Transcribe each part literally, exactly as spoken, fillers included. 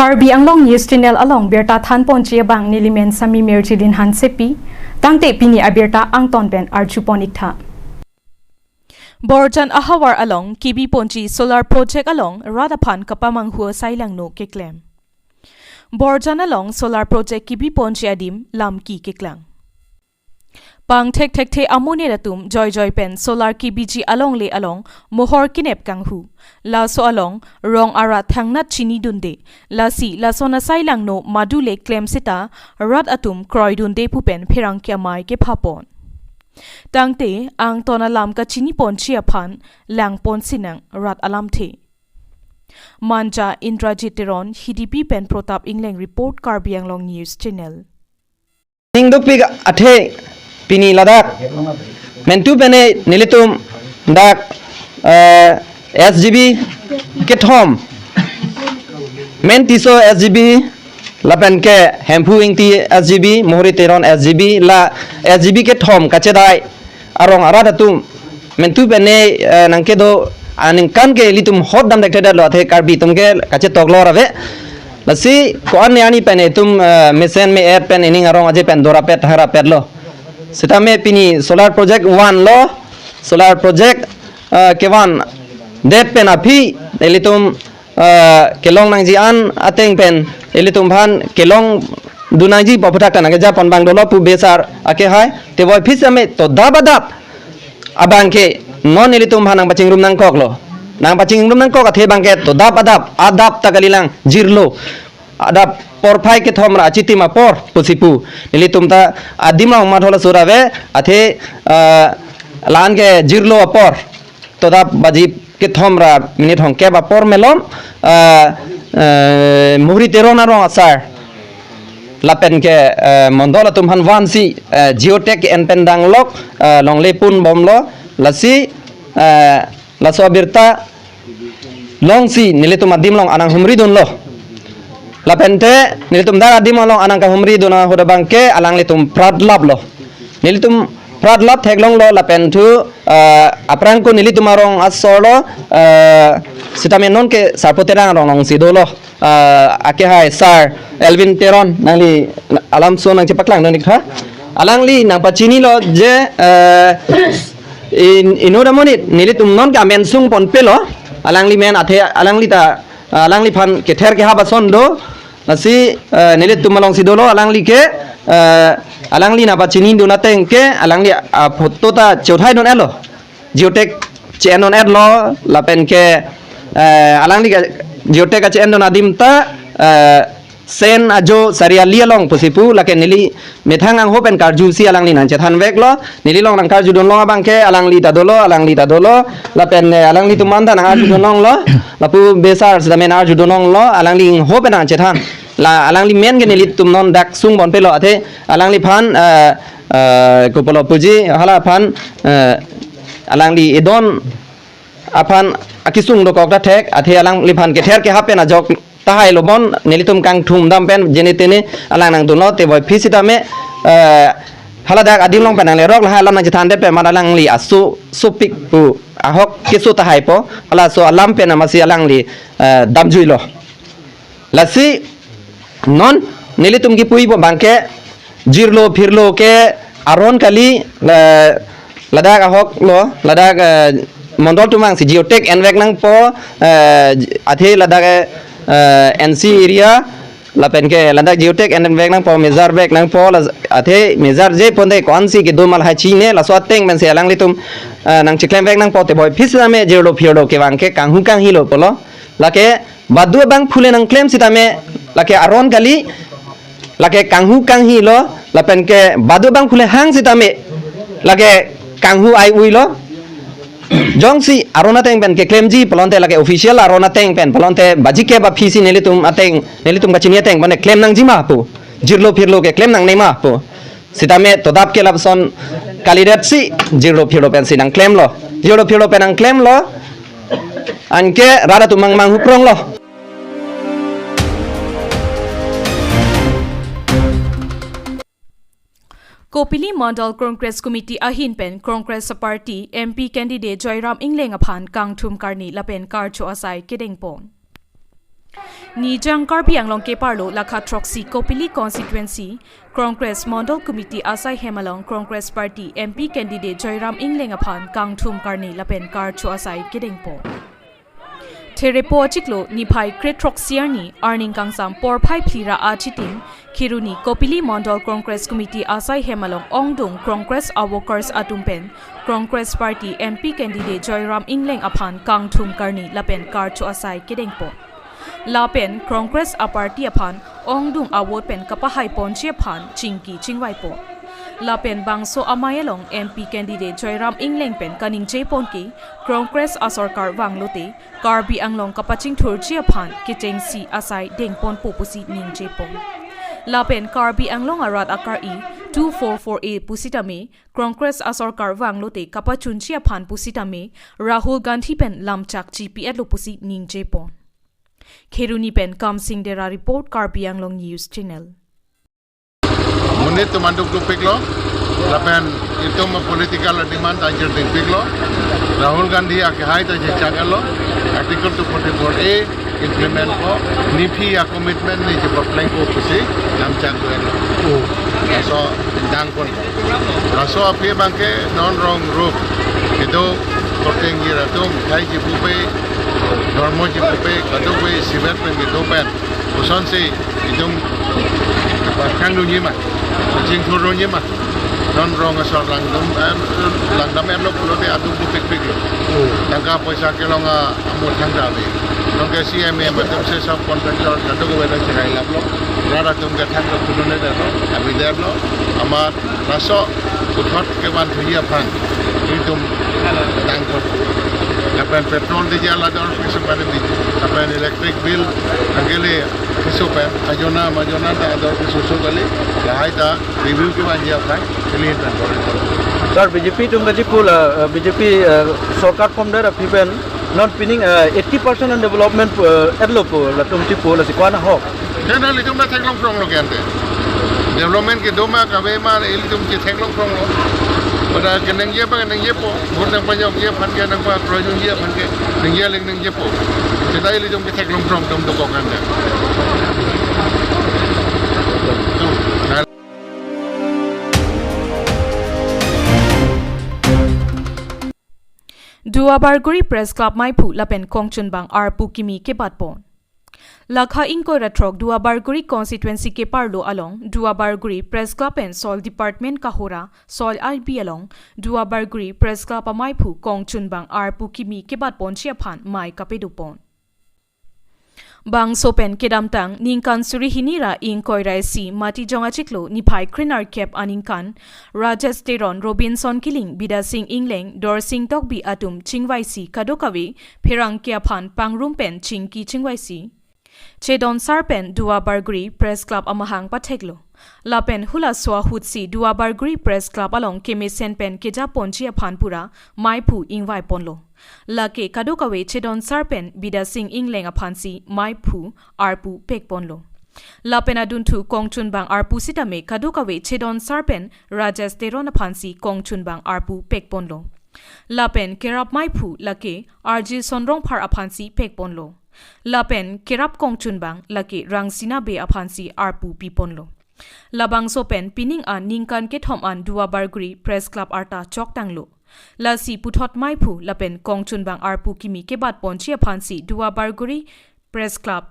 Karbi Anglong News Channel along birta thanponji abang nelimen Sami Mirjilin Hansepi, tangte pini abirta angton pen arjupon iktha. Borjan ahavar along kebiponji solar project along rat aphan kapamanghu asai langno keklem. Borjan along solar project kebiponji adim lamki keklang. Pangthek thekthe amonit atum joijoi pen solar kebiji alongle along mohor kenep kanghu. Laso along rong arat thangnat chinidunde. Lasi lason asai langno madule klem seta rat atum kroidunde pu pen pherangke amei kephapon. Tangte angton alam kachiniponji aphan langpon sinang rat alamthe. Manja Indrajit Teron, Hidipi pen Protap Ingleng report, Karbi Anglong News Channel. Ningdukpik athe pini ladak mentu pene nelitum dak, eh, S G B kethom, Men Tisso S G B lapen ke Hemphu Ingti S G B, Mohori Teron S G B, la S G B kethom kachedai arong arat atum mentu pene, eh, nangkedo aningkan ke ilitum hot dam dekte lo athe Karbi atum ke kachetok lo rave. Lasi ko-an ne ani pen itum, eh, mesen me-et pen ining arong aje pen dorapet harapet lo. Sitame pini solar project one lo, solar project, eh, kevan det pen aphi ilitum, eh, kelong nangji an ateng pen ilitum aphan kelongdun nangji pu aphuthak ta nangkejapon abang dolo pu besar ake hai. Teboi phi sitame todap adap abang ke non ilitum aphan nangpachingrum nangkok lo. Nangpachingrum nangkok athe abang ke todap adap, adap ta kalilang, jirlo. Adap porphai kethom ra achitim apor pusi pu. Nelitum ta adim long mathol asur ave athe, eh, lan ke jirlo apor. Todap baji kethom ra minit hongkep apor melom, eh, eh, Mohori Teron arong asar lapen ke, eh, mondol atum aphan vansi, eh, geotag en pen danglok, eh, longle pun bomlo, lasi, eh, laso abirta longsi nelitum adim long anang humridunlo. Lapen te nelitum dak adim along anang kahumridun ahut abang ke alanglitum pratlaplo. Nelitum pratlap theklonglo lapen thu, eh, aphrang ko nelitum arong asor lo, eh, sitame non ke Sarpo Terang arong alongsi dolo. Eh, ake hai sar Elvin Teron nangli alam so nangchepaklang non iktha. Alangli nangpachinilo je, eh, in, inut amonit nelitum non ke amen sungponpe lo. Alangli men athe alangli ta, eh, alangliphan kether kehap ason do. Lasi, eh, nelitum alongsi dolo alangli ke, eh, alangli nangpachinidun ateng ke alangli, ah, photo ta cheuthai non elo. Geotag che-en non etlo lapen ke, eh, alangli ke geotag che-en non adim ta, eh, Sen Ajo Sariali along pusi pu, lake neli methang angho pen karjusi alangli nangchethanveklo. Neli long nangkarjudun long abang ke alangli ta dolo, alangli ta dolo. Lapen, eh, alanglitum anta nangarjudun longlo. Lapu besar sitame nangarjudun longlo. Alangli ingho pen nangchethan. La alangli men ke nelitum non dak sungponpe lo athe alangliphan, eh, eh, kopilo puji halaphan, eh, alangli edon aphan akesung dokok ta thek athe alangliphan kether kehap pen ajok tahai lo bon nelitum kangthum dam pen jene tene alang nangdunlo teboi phi sitame, eh, haladak adim long pen nanglerok lahai alam nangchethandet pen mat alangli aso sopik pu ahok keso tahaipo halaso alam pen amasi alangli, eh, damjuilo. Lasi non nelitum kipuipo abang ke jirlo phirlo ke aron kali, eh, ladak ahok lo, ladak, eh, mondol atum abangsi geotag envek nangpo, eh, athe ladak, eh, N C area, lapen ke ladak geotag envek nangpo, mejarvek nangpo, la, athe mejarje ponte ko-ansi kedo ma lahai chine, laso ateng pensi alanglitum, eh, nangcheklemvek nangpo teboi phi sitame jirlo phirlo ke abang ke kanghu kanghilo pulo, lake badu abang phule nangklem sitame lake aron kali, lake kanghu kanghilo, lapen ke badu abang phule hang sitame lake kanghu ai-uilo. Jongsi aron ateng pen keklemji pulote lake official aron ateng pen pulote baji kep aphisi nelitum ateng, nelitum kachini ateng pone klem nangji ma pu. Jirlo phirlo ke klem nangne ma pu. Sitame todap ke lapuson kalidetsi jirlo phirlo pensi nangklemlo. Jirlo phirlo pen nangklemlo. Anke rat atum mang manghu pronglo. Kopili Mandal Congress Committee ahin pen Congress Party M P candidate Joyram Ingleng aphan kangthum karni lapen karcho asai kedengpon. Nijang Karbi Anglong keparlo lakha throksi Kopili constituency Congress Mondol Committee asai hem along Congress Party M P candidate Joyram Engleng aphan kangthum karni lapen karcho asai kedengpo. Therepo achiklo niphai kre throksi arni arning kangsam porphai phli ra achitim Kheroni Kopili Mondol Congress Committee asai hem along ongdung Congress a-workers atum pen Congress Party M P candidate Joyram Engleng aphan kangthum karni lapen karcho asai kedengpo. Lapen Congress a-party aphan ongdung a-vote pen kapahai ponji aphan chingki chingvaipo. Lapen bangso amei along M P candidate Joyram Engleng pen kaningje pon ke Congress asorkar vanglote Karbi Anglong kapachingthurji aphan kechengsi asai dengponpo pusi ningjepo. Lapen Karbi Anglong arat akar-i two four four A pusitame Congress asorkar vanglote kapachunji aphan pusitame Rahul Gandhi pen lamchak chipi-etlo pusi ningjepo. Kheroni pen Kamsing Dera report, Karbi Anglong News Channel. Monit atum anduk dupiklo, lapen itum political demand anjir dingpiklo. Rahul Gandhi akehai ta jechak-etlo, Article two forty-four A implement ko, nephi a-commitment ne chepaplengpo pusi lamchak do-etlo. Oh. Laso dang pon. Laso aphi abangke non rong rup kedo korte ingjir atum, thai chipupe, dormo chipupe, kadokave isivet pen kedo pen kosonsi itum pathang dunji ma, chingthur dunji ma. Non rong asor langdam, em, langdam-etlo pulote atum dupikpiklo. Oh. Tangka poisa kelong a- amot thangta ave. Nonke C M M atum se sub contractor kadokave ta chehai laplo. Rat atum ke thangta thunun-etlo, abiderlo. Amat laso puthot kevanthuji aphan itum dang pon. Lapen petrol, diesel ador piso pen di, lapen electric bill angkele piso pen, ajona majona ta ador piso so kali, lahai ta review kevanji aphan kali pen bor-i pon. Sir, B J P atum kachipu la, uh, B J P, uh, sorkar formdet aphi pen non pining, uh, eighty percent an development, uh, etlo pu latum chipu, lasi ko-an ahok? Kena ilitum ta theklongpronglo ke ante. Development kedo ma kave ma ilitum chetheklongpronglo. Pada keningje pa keningjepo, vote nangpajokji aphan ke, nangpakroi dunji aphan ke, ningje aling ningjepo. Seta ilitum ke theklongprong atum dokok anta. Duarbagori Press Club maiphu lapen kongchunbang arpu kimi kebatpon. Lakha ingkoi ra throk Duarbagori constituency keparlo along Duarbagori Press Club pen Soil Department kahora Soil I B along Duarbagori Press Club amaiphu kongchunbang arpu kimi kebatponji aphan mei kapadopon. Bangso pen kedamtang ningkan suri hini ra ingkoi ra isi Matijong achiklo niphai krenerkep aningkan Rajesh Teron, Robinson Killing, Bidya Sing Engleng, Dorsing Tokbi atum chingvaisi kadokave pherangke aphan pangrum pen chingki chingvaisi chedon sar pen Duarbagori Press Club amahang patheklo. Lapen hula so ahutsi Duarbagori Press Club along kemesen pen kejaponji aphan pura maiphu ingvaiponlo. Lake kadokave chedon sar pen Bidya Sing Engleng aphansi maiphu arpu pekponlo. Lapen adunthu kongchunbang arpu sitame kadokave chedon sar pen Rajesh Teron aphansi kongchunbang arpu pekponlo. Lapen kerap maiphu lake R J Sonrongphar aphansi pekponlo. Lapen kerap kongchunbang lake Rangsina Bey aphansi arpu piponlo. Labangso pen pining an ningkan kethom an Duarbagori Press Club arta choktanglo. Lasi puthot maiphu lapen kongchunbang arpu kimi kebatponji aphansi Duarbagori Press Club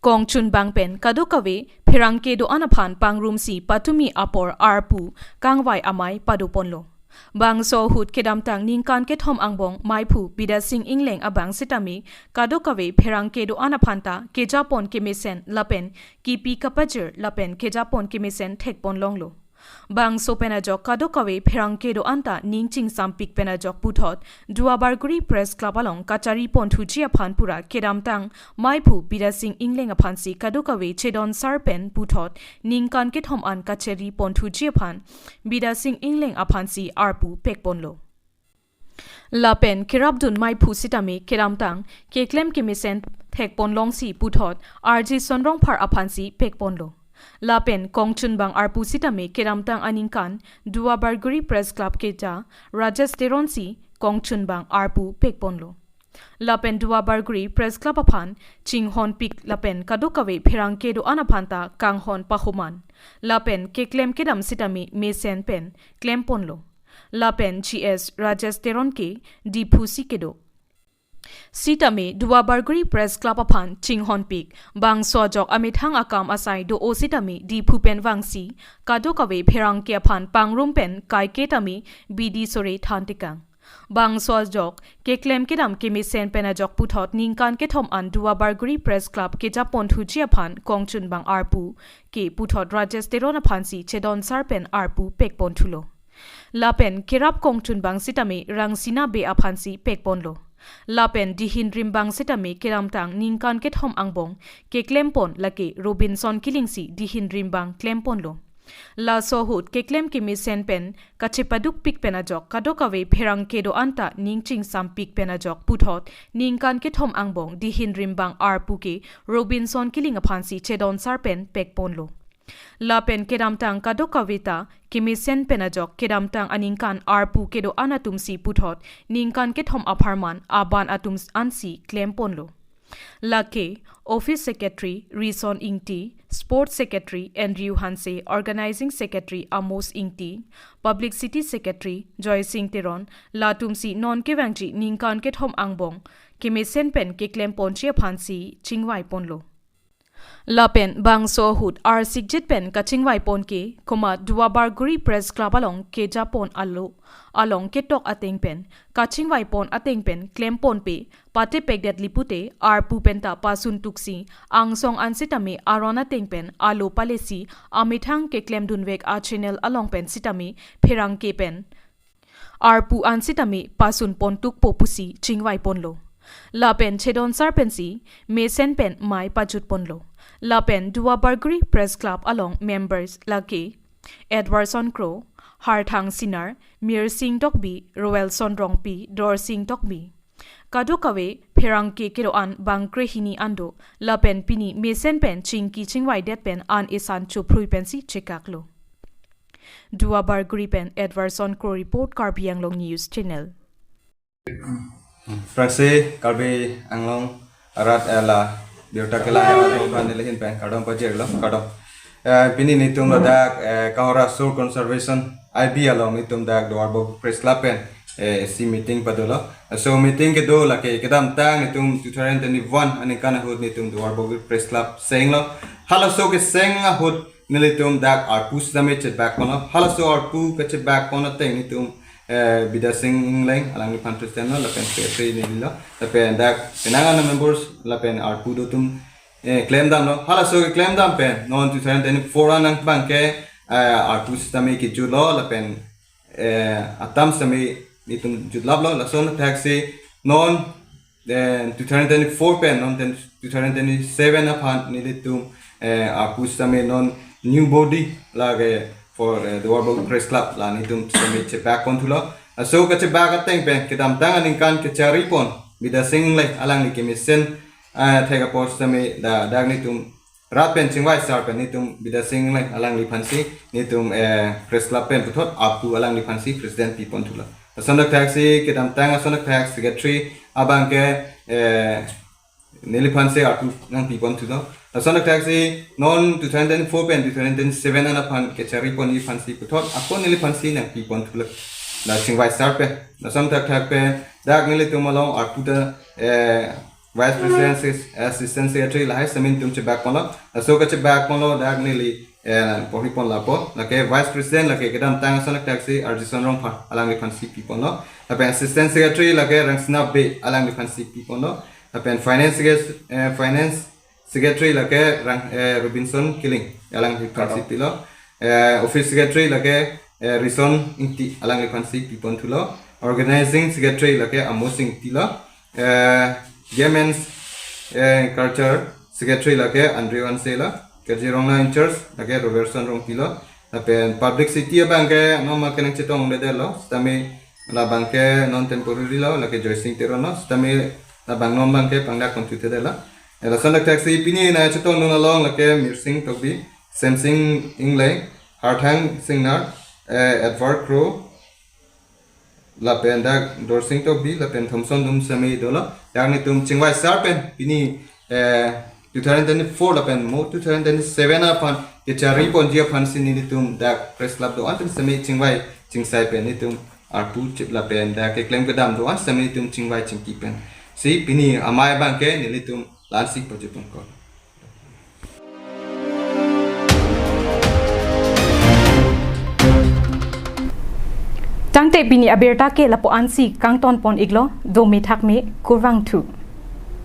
kongchunbang pen kadokave pherangke do-an aphan pangrumsi patumi apor arpu kangvai amei padoponlo. Bangso ahut kedamtang ningkan kethom angbong maiphu Bidya Sing Engleng abang sitame kadokave pherangke do-an aphanta kejapon kemesen lapen kipi kapajir lapen kejapon kemesen thekponlonglo. Bangso pen ajok kadokave pherangke do-anta ning chingsampik pen ajok puthot Duarbagori Press Club along kachariponthuji aphan pura kedamtang maiphu Bidya Sing Engleng aphansi kadokave chedon sar pen puthot ningkan kethom an kachariponthuji aphan Bidya Sing Engleng aphansi arpu pekponlo. Lapen kerapdun maiphu sitame kedamtang keklem kemesen thekponlongsi puthot R J Sonrongphar aphansi pekponlo. Lapen kongchunbang arpu sitame kedamtang aningkan Duarbagori Press Club keja Rajesh Teronsi kongchunbang arpu pekponlo. Lapen Duar Bagori Press Club aphan chinghonpik lapen kadokave pherangke do-an aphanta kanghon pahoman. Lapen keklem kedam sitame mesen pen klemponlo. Lapen G S Rajesh Teron ke Diphu si kedo. Sitame Duar Bagori Press Club aphan chinghonpik bangso ajok amethang akam asai do-o sitame Diphu pen vangsi kadokave pherangke aphan pangrum pen kaiketame bidi sore thantekang. Bangso ajok keklem kedam kemesen pen ajok puthot ningkan kethom an Duar Bagori Press Club kejaponthuji aphan kongchunbang arpu ke puthot Rajesh Teron aphansi chedonsar pen arpu pekponthulo. Lapen kerap kongchunbang sitame Rangsina Bey aphansi pekponlo. Lapen dihin rimbang sitame kedamtang ningkan kethom angbong keklempon lake Robinson Killing si dihin rimbang klemponlo. Laso ahut keklem kemesen pen kachepadukpik pen ajok kadokave pherangke do-anta ning chingsampik pen ajok puthot ningkan kethom angbong dihin rimbang arpu ke Robinson Killing aphansi chedonsar pen pekponlo. Lapen kedamtang kadokave ta kemesen pen ajok kedamtang aningkan arpu kedo-an atumsi puthot ningkan kethom apharman aban atum ansi klemponlo. Lake Office Secretary Rison Ingti, Sports Secretary Andrew Hanse, Organizing Secretary Amos Ingti, Publicity Secretary Joysing Teron, latumsi non kevangji ningkan kethom angbong kemesen pen keklemponji aphansi chingvaiponlo. Lapen bangso ahut arsikjit pen kachingvaipon ke komat Duar Bagori Press Club along kejapon alo along ketok ateng pen kachingvaipon ateng pen klemponpe patepekdetli pute arpu penta pasuntuksi angsong an sitame aron ateng pen alo palesi amethang keklemdunvek a-channel along pen sitame pherangke pen arpu an sitame pasunpontukpo pusi chingvaiponlo. Lapen chedonsar pensi mesen pen mei pajutponlo. Lapen Duar Bagori Press Club along members lake Edwardson Kro, Harthang Sinar, Mirsing Tokbi, Roelson Rongpi, Dorsing Tokbi. Kadokave pherangke kedo-an bang krehini an do, lapen pini mesen pen chingki chingvaidet pen an esan chophrui pensi chekaklo. Duar Bagori pen Edwardson Kro report, Karbi Anglong News Channel. Aphrangsi Karbi Anglong arat, eh, la birta kelang atum aphan nelihin pen kardom pajirlo, kardom. Eh, pini netum ladak, eh, Kohora Soil Conservation I B along netum dak Duar Bagori Press Club pen, eh, isi meeting padolo. So meeting kedo lake kedamtang netum two thousand twenty-one aningkan ahut netum Duar Bagori Press Club senglo. Halaso keseng ahut nelitum dak arpu sitame chebakponlo. Halaso arpu kachebakpon ateng netum, eh, Bidya Sing Engleng alangliphan president lo, lapen secretary nelilo, lapen dak penang an members, lapen arpu do atum, eh, klemdamlo. Halaso keklemdam pen non two thousand twenty-four an nangpang ke, eh, arpu sitame kejutlo, lapen, eh, atam sitame netum jutlaplo. Lason athaksi non, eh, two thousand twenty-four pen non ten, two thousand twenty-seven aphan nelitum, eh, arpu sitame non new body lake for, eh, Duar Bagori Press Club la netum sitame chebakponthulo. Laso kachebak ateng pen kedamtang aningkan kecharipon Bidya Sing Engleng alangli kemesen, eh, thek apor sitame da dak netum rat pen chingvaisar pen netum Bidya Sing Engleng alangliphansi netum, eh, Press Club pen puthot arpu alangliphansi president piponthulo. Lason athaksi kedamtang ason athak secretary abang ke, eh, neliphansi arpu nangpiponthulo. Lason athaksi non two thousand twenty-four pen two thousand twenty-seven an aphan kecharipon neliphansi puthot ako neliphansi nangpiponthulo. La chingvaisar pen. Lason athak pen dak nelitum along arpu ta, eh, Vice President, Assist-, Assistant Secretary lahai sitame netum chebakponlo. Laso kachebakponlo dak neli, eh, porhipon lapo. Lake Vice President lake kedamtang ason athaksi Arjison Rongphar alangliphansi piponlo. Lapen Assistant Secretary lake Rangsina Bey alangliphansi piponlo. Lapen Finance Secret-, eh, Finance Secretary lake Rang-, eh, Robinson Killing alangliphansi pilo. Eh, Office Secretary lake, eh, Rison Ingti alangliphansi piponthulo. Organizing Secretary lake Amos Ingtilo. Eh, Game and, eh, Culture Secretary lake Andrew Ansela. Kajirongna in charge lake Robertson Rongpilo. Lapen Publicity abang ke non ma kenang chetongledetlo. Sitame labang ke non temporary lo, lake Joysing Teron lo. Sitame labang non abang ke pangdakponthudetlo. Eh, lason athaksi pini nangchetongdun along lake Mirsing Tokbi, Semsing Engleng, Harthang Singnar, eh, Edward Kro, lapen dak Dorsing Tokbi lapen Thomson atum seme dolo. Dak nelitum chingvai sar pen pini eh, two thousand twenty-four lapen mo two thousand twenty-seven aphan kechari ponji aphansi nelitum dak press club do-an pen seme chingvai chingsai pen nelitum arpu chip lapen dak keklem kedam do-an seme nelitum chingvai chingki pen. Si pini amei abang ke nelitum la-ansi pajutun ko. Tangte pini abirta ke lapu-ansi kangton pon iklo, dome thakme, kurvangthu.